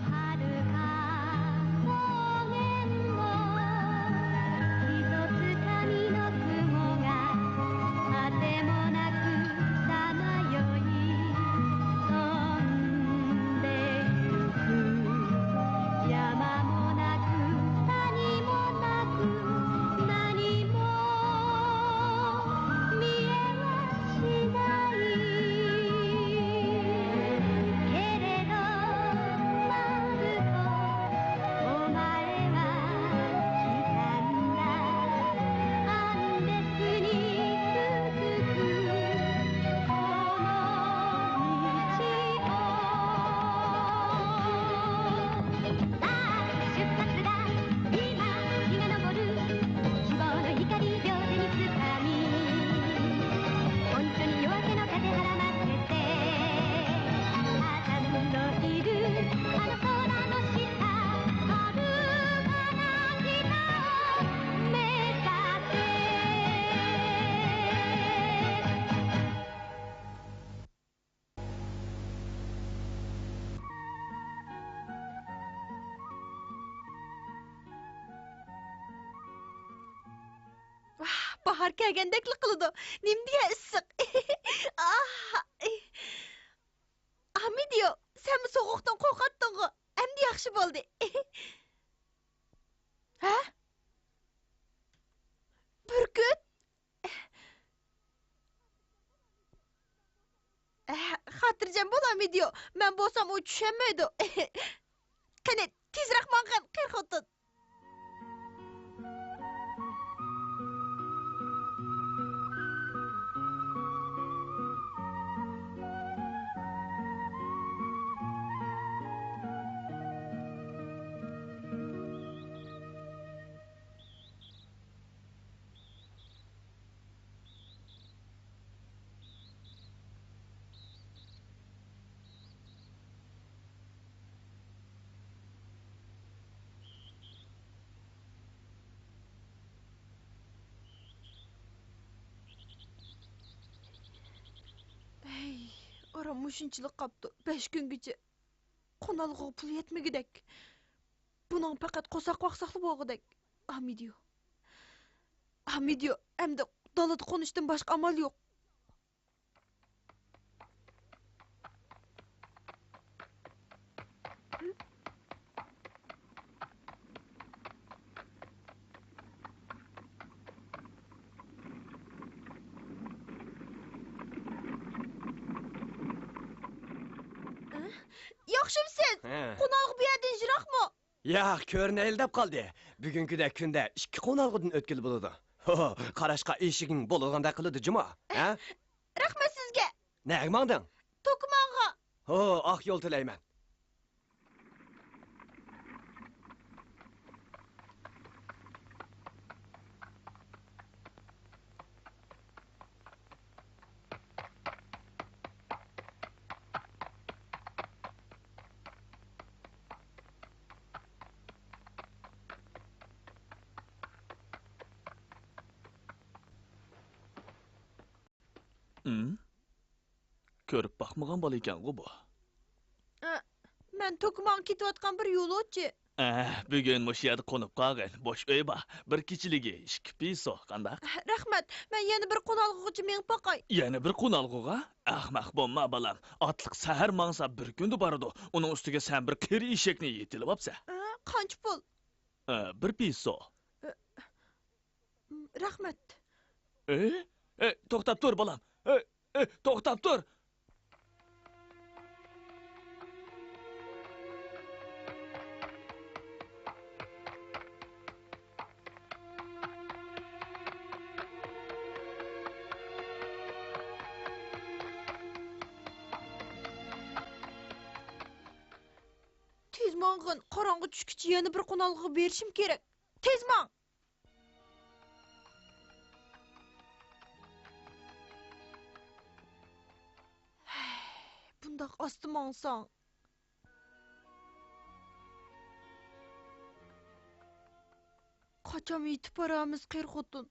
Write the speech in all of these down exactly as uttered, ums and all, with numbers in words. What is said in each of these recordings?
はるか草原をひとつかみの雲が果てもなくさまよい飛んでゆく。山もなく谷もなく何も見えはしないけれど、まる子、お前は来たんだ。アンデスに続くこの道を。さあ、出発だ。今、日が昇る。希望の光、両手につかみ、本当に夜明けの風、はらませて、あたんのいるあの空の下、遥かな北を目指せ。ۋاھ، باھار كەلگەندەكلا قىلىدۇ. نېمە دېگەن ئىسسىق. ئاھ. ئامىدىيو، سەنمۇ سوغۇقتىن قورقاتتىڭغۇ؟ ئەمدى ياخشى بولدى. ھە؟ بۈركۈت؟ ئەھ، خاتىرجەم بول، ئامىدىيو. مەن بولسام ئۇ چۈشەنمەيدۇ. قېنى، تېزرەك ماڭغىن، قېرى خوتۇن. ھەي، ئاران مۇشۇنچىلىك قاپتۇ. بەش كۈنگىچە قونالغۇغا پۇل يەتمىگۈدەك. بۇنىڭ پەقەت قورساق باقساقلا بولغۇدەك. ئامىدىيو. ئامىدىيو، ئەمدى دالىدا قونۇشتىن باشقا ئامال يوق. ياخشىمۇسىز؟ ھە. قونالغۇ بۇ يەردىن يىراقمۇ؟ ياق، كۆرۈنەيلى دەپ قالدى. بۈگۈنكىدەك كۈندە ئىككى قونالغۇدىن ئۆتكىلى بولىدۇ. ھو، قاراشقا ئېشىكىڭ بولىدىغاندەك قىلىدۇ جۇمۇ. ھە؟ رەھمەت سىزگە. نەگە ماڭدىڭ؟ توكۇماغا. ھو، ئاق يول تىلەيمەن. ھىم؟ كۆرۈپ باقمىغان بالا ئىكەنغۇ بۇ. ئە، مەن توكۇماغا كېتىۋاتقان بىر يولۇچى. ئە، بۈگۈن مۇشۇ يەردە قونۇپ قالغىن. بوش ئۆي بار. بىر كېچىلىكى ئىككى پېسو. قانداق؟ رەھمەت. مەن يەنە بىر قونالغۇغىچە مېڭىپ باقاي. يەنە بىر قونالغۇغا؟ ئەخمەق بولما، بالام. ئاتلىق سەھەر ماڭسا، بىر كۈندە بارىدۇ. ئۇنىڭ ئۈستىگە سەن بىر قېرى ئېشەكنى يېتىلىۋاپسەن. ئە، قانچە پۇل؟ ئە، بىر پېسو. ئە، رەھمەت. ئە؟ ئە، توختاپ تۇر، بالام. ئە، ئە، توختاپ تۇر. تېز ماڭغىن، قاراڭغۇ چۈشكىچە يەنە بىر قونالغۇغا بېرىشىم كېرەك. تېز ماڭ! ھەي، بۇنداق ئاستا ماڭساڭ. قاچان يېتىپ بارارمىز، قېرى خوتۇن؟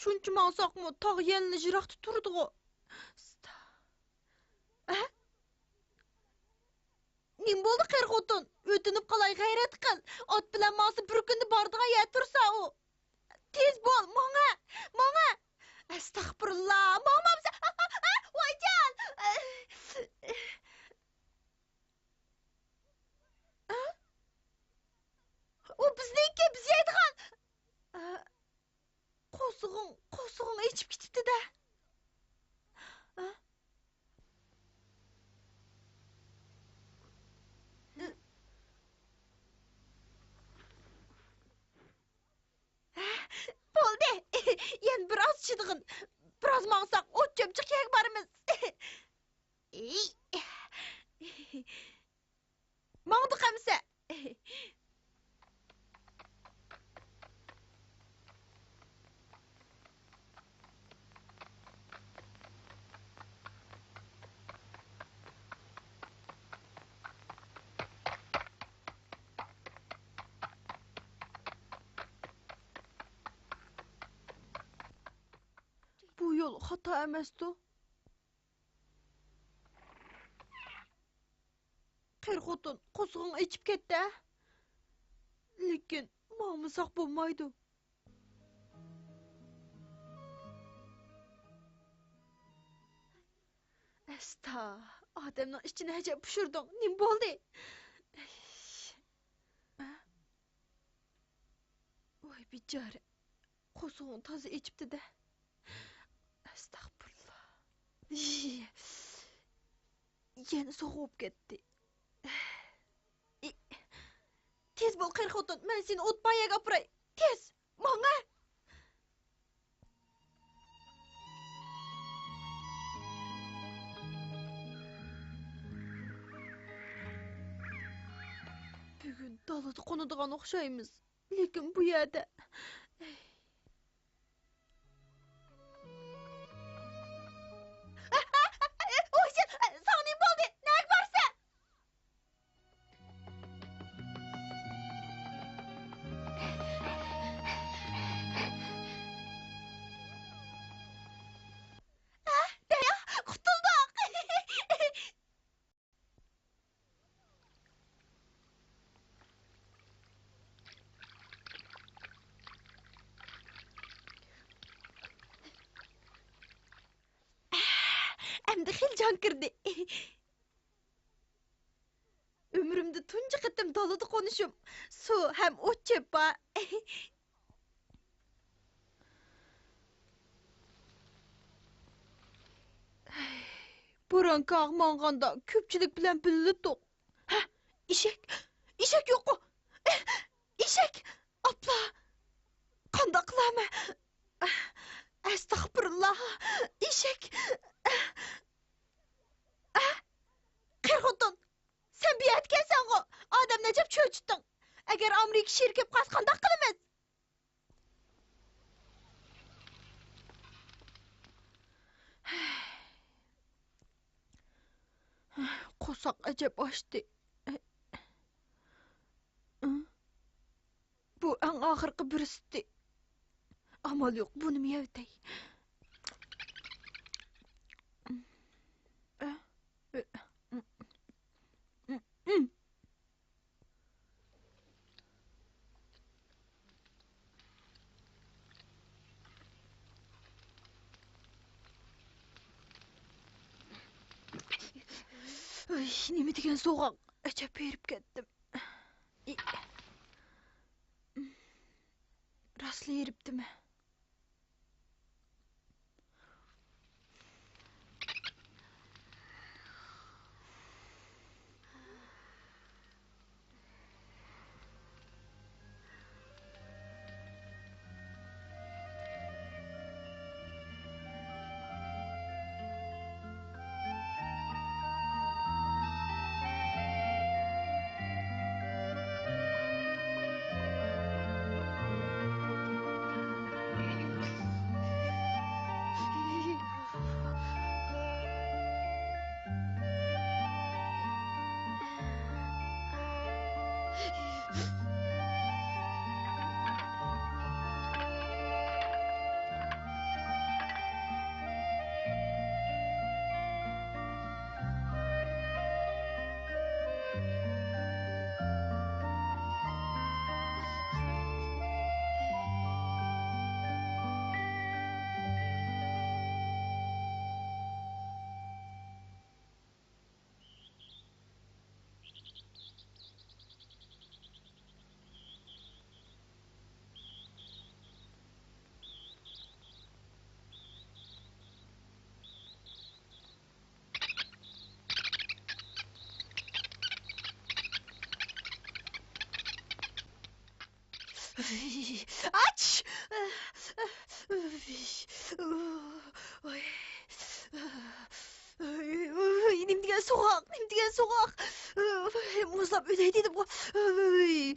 شۇنچە ماڭساقمۇ، تاغ يەنىلا يىراقتا تۇرىدىغۇ. ئە؟ نېمە بولدى، قېرى خوتۇن؟ ئۆتۈنۈپ قالاي، غەيرەت قىل. ئات بىلەن ماڭسا، بىر كۈندە بارىدىغان يەر تۇرسا ئۇ. تېز بول، ماڭە، ماڭە. ئەستەغپۇرۇللا، ماڭمامسەن؟ ۋايجان! ئۇ بىزنىڭكى، بىز يەيدىغان. قورسىقىڭ، قورسىقىڭ ئېچىپ كېتىپتۇ-دە. بولدى. يەنە بىر ئاز چىدىغىن. بىر ئاز ماڭساق، ئوت چۆپچۈك يەرگە بارىمىز. ماڭدۇق ئەمسە. بۇ يول خاتا ئەمەستۇ؟ قېرى خوتۇن، قورسىقىڭ ئېچىپ كەتتى، ھە؟ لېكىن ماڭمىساق بولمايدۇ. ئەستا، ئادەمنىڭ ئىچىنى ئەجەب پۇشۇردۇڭ. نېمە بولدى؟ ھە؟ ۋاي بىچارە، قورسىقىڭ تازا ئېچىپتۇ-دە. ئەستەغپۇرۇللا. يەنە سوغۇپ كەتتى. تېز بول، قېرى خوتۇن، مەن سېنى ئوت بار يەرگە ئاپىراي. تېز، ماڭە! بۈگۈن دالىدا قونىدىغان ئوخشايمىز. لېكىن بۇ يەردە. ھويسەن، ساڭا نېمە بولدى؟ نەگە بارىسەن؟ ھە؟ دەريا، قۇتۇلدۇق! ئەمدى خېلى جان كىردى. ئۆمرۈمدە تۇنجى قېتىم دالىدا قونۇشۇم. سۇ ھەم ئوت-چۆپ بار. بورانكاغا ماڭغاندا كۆپچىلىك بىلەن بىللە تۇق. ھە، ئېشەك! ئېشەك يوققۇ! ئېشەك! ئاپلا! قانداق قىلارمەن؟ ئەستەغپۇرۇللا! ئېشەك! ئە؟ قېرى خوتۇن! سەن بۇ يەردىكەنسەنغۇ! ئادەمنى ئەجەب چۆچۈتتۈڭ! ئەگەر ئامېرىكا شېرى كېلىپ قالسا قانداق قىلىمىز؟ قورساق ئەجەب ئاچتى. بۇ ئەڭ ئاخىرقى بىر سۈتى. ئامال يوق، بۇنىمۇ يەۋېتەي. ئۆي، نېمە دېگەن سوغۇق. ئەجەب ھېرىپ كەتتىم. ئى. راستلا ھېرىپتىمەن. ئاچ! ئۇي، ئۇي، نېمە دېگەن سوغۇق، نېمە دېگەن سوغۇق! ئۇي، مۇزلاپ ئۆلەي دېدىمغۇ! ئۇي.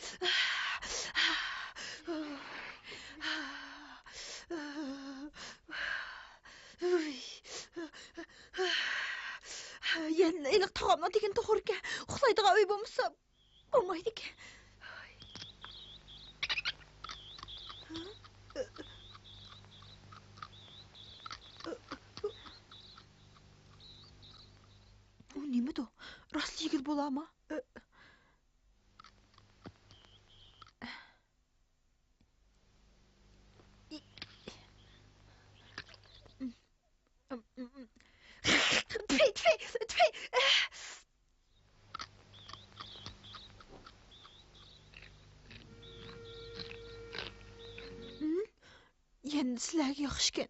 ئۇي. يەنە ھېلىقى تاغامنىڭ دېگىنى توغرىكەن. ئۇخلايدىغان ئۆي بولمىسا بولمايدىكەن. بۇ نېمىدۇ؟ راستلا يېگىلى بولامۇ؟ تۈفەي، تۈفەي، تۈفەي. يەنە سىلەرگە ياخشىكەن.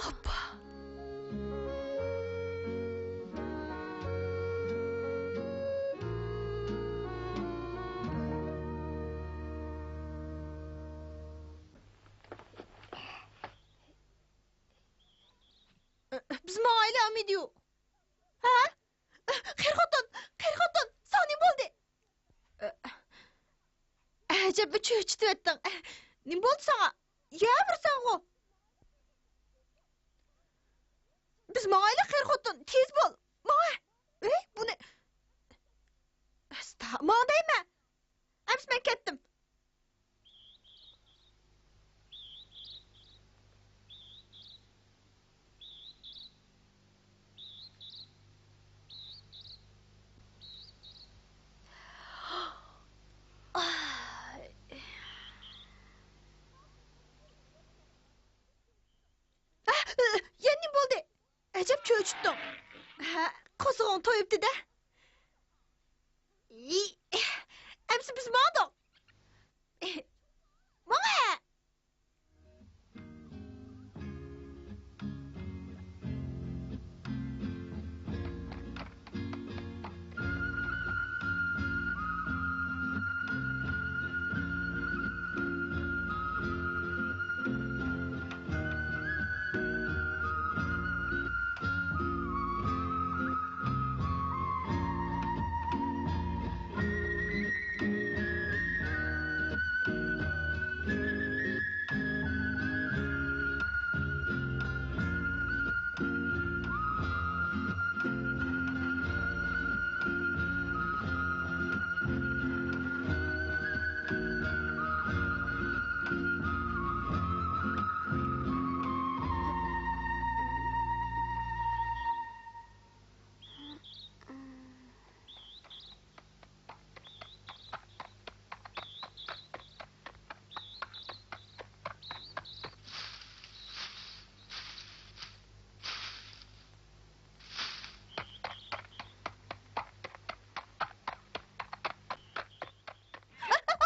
ئاپا. بىز ماڭايلى، ئامىدىيو. ھە؟ قېرى خوتۇن، قېرى خوتۇن، ساڭا نېمە بولدى؟ ئەجەبمۇ چۆچۈتۈۋەتتىڭ. نېمە بولدى ساڭا؟ يەۋېرىسەنغۇ. بىز ماڭايلى، قېرى خوتۇن، تېز بول. ماڭا. ئەي، بۇنى. ئاستا، ماڭ دەيمەن. ئەمىسە مەن كەتتىم. يەنە نېمە بولدى؟ ئەجەب چۆچۈتتۈڭ. ھە، قورسىقىڭ تويۇپتۇ-دە. ئەمىسە بىز ماڭدۇق. ماڭە!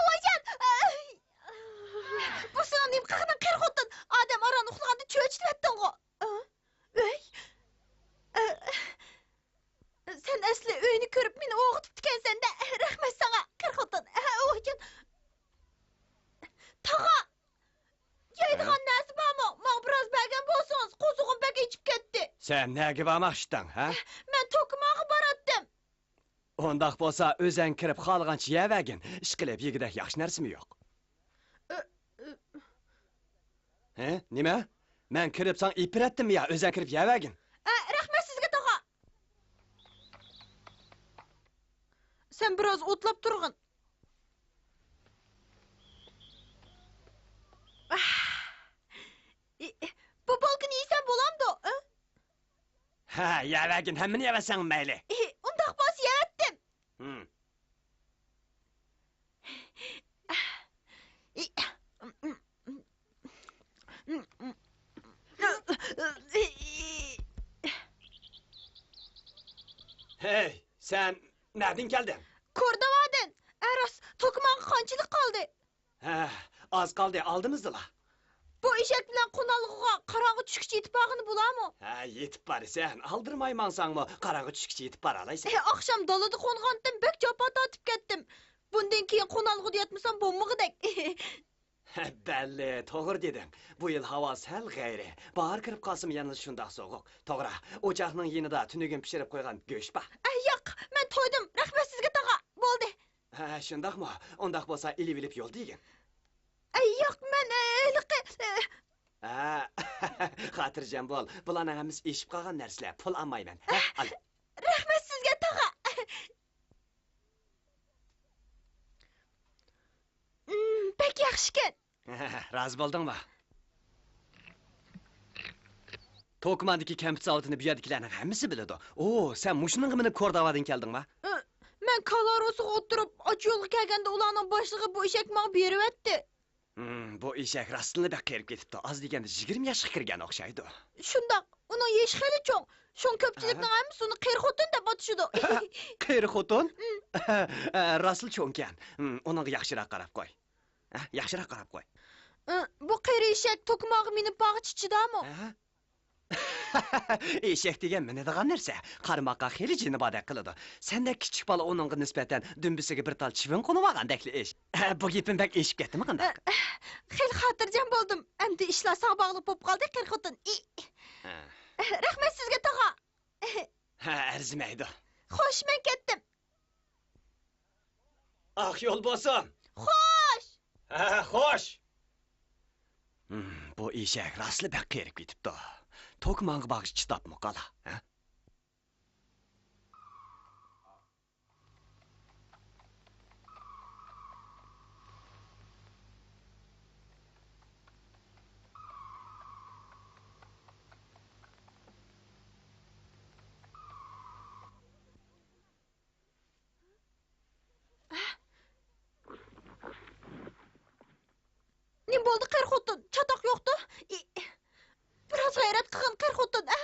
ۋايجان! بۇ سېنىڭ نېمە قىلغىنىڭ، قېرى خوتۇن؟ ئادەم ئاران ئۇخلىغاندا چۆچۈتۈۋەتتىڭغۇ. ئۆي؟ سەن ئەسلى ئۆينى كۆرۈپ مېنى ئويغىتىپتىكەنسەن-دە، رەھمەت ساڭا، قېرى خوتۇن. ھە، ئۇ ئىكەن. تاغا! يەيدىغان نەرسە بارمۇ؟ ماڭا بىراز بەرگەن بولسىڭىز، قورسىقىم بەك ئېچىپ كەتتى. سەن نەگە بارماقچىدىڭ، ھە؟ مەن توكىماغا باراتتىم. ئۇنداق بولسا ئۆزەڭ كىرىپ خالىغانچە يەۋەرگىن، ئىشقىلىپ يېگۈدەك ياخشى نەرسىمۇ يوق. ھە، نېمە؟ مەن كىرىپ ساڭا ئېلىپ بېرەتتىممۇ يا؟ ئۆزەڭ كىرىپ يەۋەرگىن. ئە، رەھمەت سىزگە، تاغا. سەن بىراز ئوتلاپ تۇرغىن. ئاھ. ئى، بۇ بولكىنى يېسەم بولامدۇ؟ ئە؟ ھە، يەۋەرگىن، ھەممىنى يەۋەرسەڭ مەيلى. ئى، ئۇنداق بولسا يەۋەتتىم. ھىم. ھەي، سەن نەدىن كەلدىڭ؟ كورداۋادىن. ئە، راست، توكماغا قانچىلىك قالدى؟ ھە، ئاز قالدى، ئالدىمىزدىلا. بۇ ئېشەك بىلەن قونالغۇغا قاراڭغۇ چۈشكىچە يېتىپ بارغىلى بولارمۇ؟ ھە، يېتىپ بارىسەن. ئالدىرىماي ماڭساڭمۇ، قاراڭغۇ چۈشكىچە يېتىپ بارالايسەن. ئە، ئاخشام دالىدا قونغانتىم، بەك جاپا تارتىپ كەتتىم. بۇندىن كېيىن قونالغۇدا ياتمىسام بولمىغۇدەك. بەللى، توغرا دېدىڭ. بۇ يىل ھاۋا سەل غەيرىي. باھار كىرىپ قالسىمۇ يەنىلا شۇنداق سوغۇق. توغرا، ئوچاقنىڭ يېنىدا تۈنۈگۈن پىشۇرۇپ قويغان گۆش بار. ئە، ياق، مەن تويدۇم. رەھمەت سىزگە، تاغا. بولدى. ھە، شۇنداقمۇ؟ ئۇنداق بولسا ئېلىۋېلىپ يولدا يېگىن. ئە، ياق، مەن، ئە، ھېلىقى، ئە، ھە، خاتىرجەم بول. بۇلارنىڭ ھەممىسى ئېشىپ قالغان نەرسىلەر. پۇل ئالمايمەن. ھە، ئال. رەھمەت سىزگە، تاغا. ئىم، بەك ياخشىكەن. رازى بولدۇڭمۇ؟ توكماندىكى كەمپۈت زاۋۇتىنى بۇ يەردىكىلەرنىڭ ھەممىسى بىلىدۇ. ئو، سەن مۇشۇنىڭغا مېنىڭ كورداۋادىن كەلدىڭما؟ ئى، مەن كالا روسىغا ئولتۇرۇپ، ئاچا يولغا كەلگەندە ئۇلارنىڭ باشلىقى بۇ ئېشەكنى ماڭا بېرىۋەتتى. ھىم، بۇ ئېشەك راستتىنلا بەك قېرىپ كېتىپتۇ. ئاز دېگەندە يىگىرمە ياشقا كىرگەن ئوخشايدۇ. شۇنداق، ئۇنىڭ يېشى خېلى چوڭ. شۇڭا كۆپچىلىكنىڭ ھەممىسى ئۇنى قېرى خوتۇن دەپ ئاتىشىدۇ. قېرى خوتۇن؟ ھىم. ئە، راستلا چوڭكەن. ھىم، ئۇنىڭغا ياخشىراق قاراپ قوي. ھە، ياخشىراق قاراپ قوي. ئى، بۇ قېرى ئېشەك توكماغا مىنىپ بارغۇچە چىدارمۇ؟ ھە؟ ئېشەك دېگەن مىنىدىغان نەرسە. قارىماققا خېلى جېنى باردەك قىلىدۇ. سەندەك كىچىك بالا ئۇنىڭغا نىسبەتەن دۈمبىسىگە بىر تال چىۋىن قونۇۋالغاندەكلا ئىش. ھە، بۇ گېپىم بەك ئېشىپ كەتتىمۇ قانداق؟ ئى، خېلى خاتىرجەم بولدۇم. ئەمدى ئىشلار ساڭا باغلىق بولۇپ قالدى، قېرى خوتۇن. ئى. ھە. رەھمەت سىزگە، تاغا. ھە، ئەرزىمەيدۇ. خوش، مەن كەتتىم. ئاق يول بولسۇن! خوش! ھە، خوش! ھىم، بۇ ئېشەك راستلا بەك قېرىپ كېتىپتۇ. توكماڭغا بارغۇچە چىداپمۇ قالا، ھە؟ نېمە بولدى، قېرى خوتۇن؟ چاتاق يوقتۇ؟ ئى، بىراز غەيرەت قىلغىن، قېرى خوتۇن، ئە؟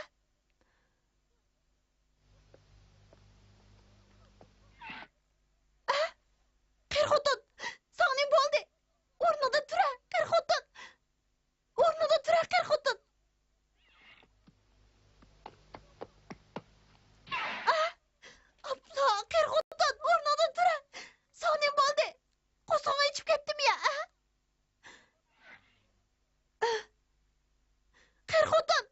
ئە؟ قېرى خوتۇن، ساڭا نېمە بولدى؟ ئورنۇڭدىن تۇرە، قېرى خوتۇن! ئورنىدا تۇرە، قېرى خوتۇن! ئاھ! ئاپلا، قېرى خوتۇن، ئورنىدا تۇرە! ساڭا نېمە بولدى؟ قورسىقىڭ ئېچىپ كەتتىمۇ يا، ئە؟ ئاھ! قېرى خوتۇن!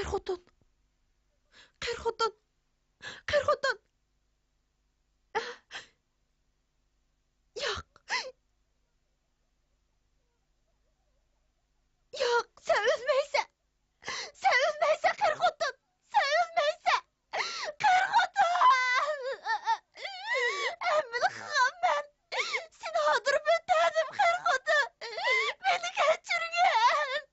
قېرى خوتۇن! قېرى خوتۇن! قېرى خوتۇن! ياق! ياق، سەن ئۆلمەيسەن! سەن ئۆلمەيسەن، قېرى خوتۇن! سەن ئۆلمەيسەن! قېرى خوتۇن! ھەممىنى قىلغانمەن! سېنى ھاردۇرۇپ ئۆتەردىم، قېرى خوتۇن! مېنى كەچۈرگىن!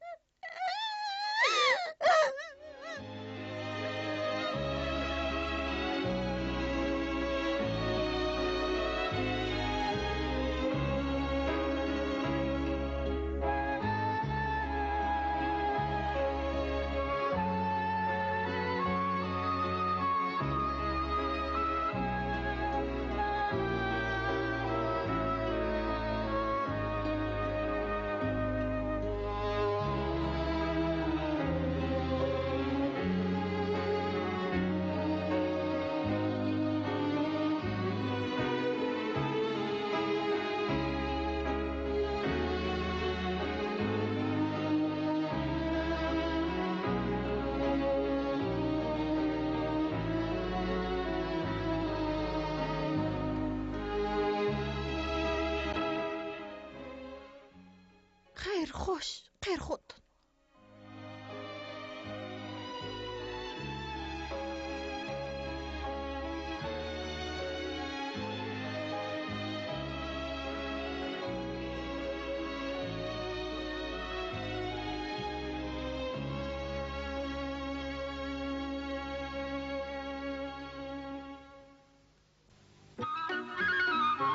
خەير، خوش، قېرى خوتۇن.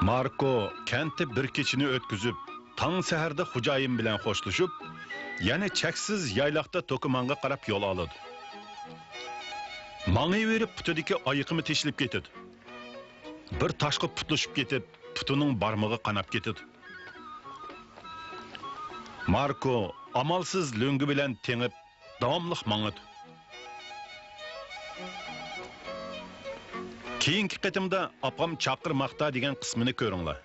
ماركو كەنتتە بىر كېچىنى ئۆتكۈزۈپ، تاڭ سەھەردە خوجايىن بىلەن خوشلىشىپ، يەنە چەكسىز يايلاقتا توكىمانغا قاراپ يول ئالىدۇ. ماڭىۋېرىپ پۇتىدىكى ئايىقىمۇ تېشىلىپ كېتىدۇ. بىر تاشقا پۇتلىشىپ كېتىپ، پۇتىنىڭ بارمىقى قاناپ كېتىدۇ. ماركو ئامالسىز لۆڭگە بىلەن تېڭىپ، داۋاملىق ماڭىدۇ. كېيىنكى قېتىمدا «ئاپام چاقىرماقتا» دېگەن قىسمىنى كۆرۈڭلار.